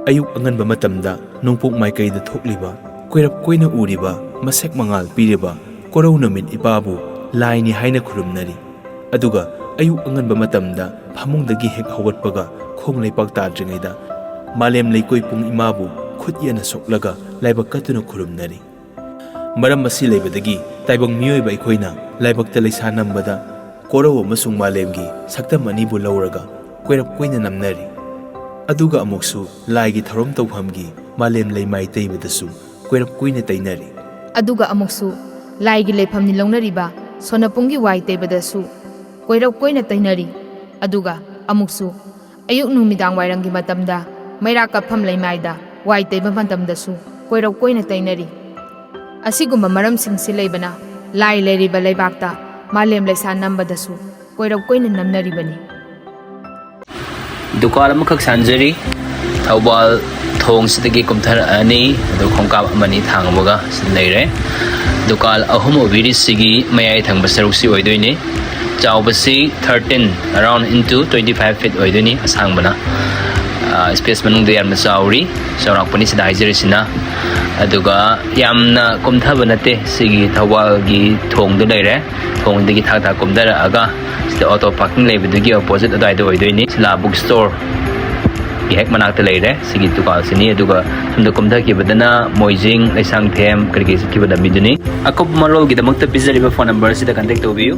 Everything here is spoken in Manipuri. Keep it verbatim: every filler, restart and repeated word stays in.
ꯑꯌꯨꯛ ꯑꯉꯟꯕ ꯃꯇꯝꯗ ꯅꯣꯡꯄꯣꯛ ꯃꯥꯏꯀꯩꯗ ꯊꯣꯛꯂꯤꯕ, ꯀꯣꯏꯔꯞ ꯀꯣꯏꯅ ꯎꯔꯤꯕ, ꯃꯁꯦꯛ ꯃꯉꯥꯜ ꯄꯤꯔꯤꯕ ꯀꯣꯔꯧ ꯅꯨꯃꯤꯠ ꯏꯄꯥꯕꯨ ꯂꯥꯏꯅꯤ ꯍꯥꯏꯅ ꯈꯨꯔꯨꯝꯅꯔꯤ꯫ ꯑꯗꯨꯒ ꯑꯌꯨꯛ ꯑꯉꯟꯕ ꯃꯇꯝꯗ ꯐꯃꯨꯡꯗꯒꯤ ꯍꯦꯛ ꯍꯧꯒꯠꯄꯒ ꯈꯣꯡ ꯂꯩꯄꯥꯛ ꯇꯥꯗ꯭ꯔꯤꯉꯩꯗ ꯃꯥꯂꯦꯝ ꯂꯩꯀꯣꯏ ꯄꯨꯡ ꯏꯃꯥꯕꯨ ꯈꯨꯠ ꯌꯦꯠꯅ ꯁꯣꯛꯂꯒ ꯂꯥꯏꯕꯛ ꯀꯠꯇꯨꯅ ꯈꯨꯔꯨꯝꯅꯔꯤ꯫ ꯃꯔꯝ ꯑꯁꯤ ꯂꯩꯕꯗꯒꯤ ꯇꯥꯏꯕꯪ ꯃꯤꯑꯣꯏꯕ ꯑꯩꯈꯣꯏꯅ ꯂꯥꯏꯕꯛꯇ ꯂꯩꯁꯥ ꯅꯝꯕꯗ ꯀꯣꯔꯧ ꯑꯃꯁꯨꯡ ꯃꯥꯂꯦꯝꯒꯤ ꯁꯛꯇꯝ ꯑꯅꯤꯕꯨ ꯂꯧꯔꯒ ꯀꯣꯏꯔꯞ ꯀꯣꯏꯅ ꯅꯝꯅꯔꯤ꯫ ꯑꯗꯨꯒ ꯑꯃꯨꯛꯁꯨ ꯂꯥꯏꯒꯤ ꯊꯧꯔꯝ ꯇꯧꯐꯝꯒꯤ ꯃꯥꯂꯦꯝ ꯂꯩꯃꯥꯏ ꯇꯩꯕꯗꯁꯨ ꯀꯣꯏꯔꯞ ꯀꯣꯏꯅ ꯇꯩꯅꯔꯤ꯫ ꯑꯗꯨꯒ ꯑꯃꯨꯛꯁꯨ ꯂꯥꯏꯒꯤ ꯂꯩꯐꯝꯅꯤ ꯂꯧꯅꯔꯤꯕ ꯁꯣꯅꯄꯨꯡꯒꯤ ꯋꯥꯏ ꯇꯩꯕꯗꯁꯨ ꯀꯣꯏꯔꯞ ꯀꯣꯏꯅ ꯇꯩꯅꯔꯤ꯫ ꯑꯗꯨꯒ ꯑꯃꯨꯛꯁꯨ ꯑꯌꯨꯛ ꯅꯨꯃꯤꯗꯥꯡ ꯋꯥꯏꯔꯝꯒꯤ ꯃꯇꯝꯗ ꯃꯩꯔꯥ ꯀꯠꯐꯝ ꯂꯩꯃꯥꯏꯗ ꯋꯥꯏ ꯇꯩꯕ ꯃꯇꯝꯗꯁꯨ ꯀꯣꯏꯔꯞ ꯀꯣꯏꯅ ꯇꯩꯅꯔꯤ꯫ ꯑꯁꯤꯒꯨꯝꯕ ꯃꯔꯝꯁꯤꯡꯁꯤ ꯂꯩꯕꯅ ꯂꯥꯏ ꯂꯩꯔꯤꯕ ꯂꯩꯕꯥꯛꯇ ꯃꯥꯂꯦꯝ ꯂꯩꯁꯥ ꯅꯝꯕꯗꯁꯨ ꯀꯣꯏꯔꯞ ꯀꯣꯏꯅ ꯅꯝꯅꯔꯤꯕꯅꯤ꯫ ꯗꯨꯀꯥꯟ ꯑꯃꯈꯛ ꯁꯥꯟꯖꯔꯤ꯫ ꯊꯧꯕꯥꯜ ꯊꯣꯡꯁꯤꯗꯒꯤ ꯀꯨꯝꯊꯔꯛꯑꯅꯤ, ꯑꯗꯨ ꯈꯣꯡꯀꯥꯞ ꯑꯃꯅꯤ ꯊꯥꯡꯕꯒ ꯁꯤꯗ ꯂꯩꯔꯦ꯫ ꯗꯨꯀꯥꯟ ꯑꯍꯨꯝ ꯑꯣꯏꯕꯤꯔꯤꯁꯤꯒꯤ ꯃꯌꯥꯏ ꯊꯪꯕ ꯁꯔꯨꯛꯁꯤ ꯑꯣꯏꯗꯣꯏꯅꯤ꯫ ꯆꯥꯎꯕꯁꯤ thirteen, around into twenty five feet ꯑꯣꯏꯗꯣꯏꯅꯤ ꯑꯁꯥꯡꯕꯅ꯫ ꯁ꯭ꯄꯦꯁ ꯃꯅꯨꯡꯗ ꯌꯥꯝꯅ ꯆꯥꯎꯔꯤ, ꯆꯥꯎꯔꯥꯛꯄꯅꯤ ꯁꯤꯗ ꯍꯥꯏꯖꯔꯤꯁꯤꯅ꯫ ꯑꯗꯨꯒ ꯌꯥꯝꯅ ꯀꯨꯝꯊꯕ ꯅꯠꯇꯦ, ꯁꯤꯒꯤ ꯊꯧꯕꯥꯜꯒꯤ ꯊꯣꯡꯗꯣ ꯂꯩꯔꯦ꯫ ꯊꯣꯡꯗꯒꯤ ꯊꯥꯛ ꯊꯥꯛ ꯀꯨꯝꯊꯔꯛꯑꯒ ꯁꯤꯗ ꯑꯣꯇꯣ ꯄꯥꯔꯀꯤꯡ ꯂꯩꯕꯗꯨꯒꯤ ꯑꯣꯄꯣꯖꯤꯠ ꯑꯗꯨꯋꯥꯏꯗ ꯑꯣꯏꯗꯣꯏꯅꯤ꯫ ꯁꯤꯂꯥ ꯕꯨꯛ ꯁ꯭ꯇꯣꯔꯒꯤ ꯍꯦꯛ ꯃꯅꯥꯛꯇ ꯂꯩꯔꯦ ꯁꯤꯒꯤ ꯗꯨꯀꯥꯟꯁꯤꯅꯤ꯫ ꯑꯗꯨꯒ ꯁꯣꯝꯗ ꯀꯨꯝꯊꯈꯤꯕꯗꯅ ꯃꯣꯏꯖꯤꯡ, ꯂꯩꯁꯥꯡꯊꯦꯝ ꯀꯔꯤ ꯀꯔꯤ ꯆꯠꯈꯤꯕ ꯂꯝꯕꯤꯗꯨꯅꯤ꯫ ꯑꯀꯨꯞꯄ ꯃꯔꯣꯜꯒꯤꯗꯃꯛꯇ ꯄꯤꯖꯔꯤꯕ ꯐꯣꯟ ꯅꯝꯕꯔ ꯑꯁꯤꯗ ꯀꯟꯇꯦꯛ ꯇꯧꯕꯤꯌꯨ꯫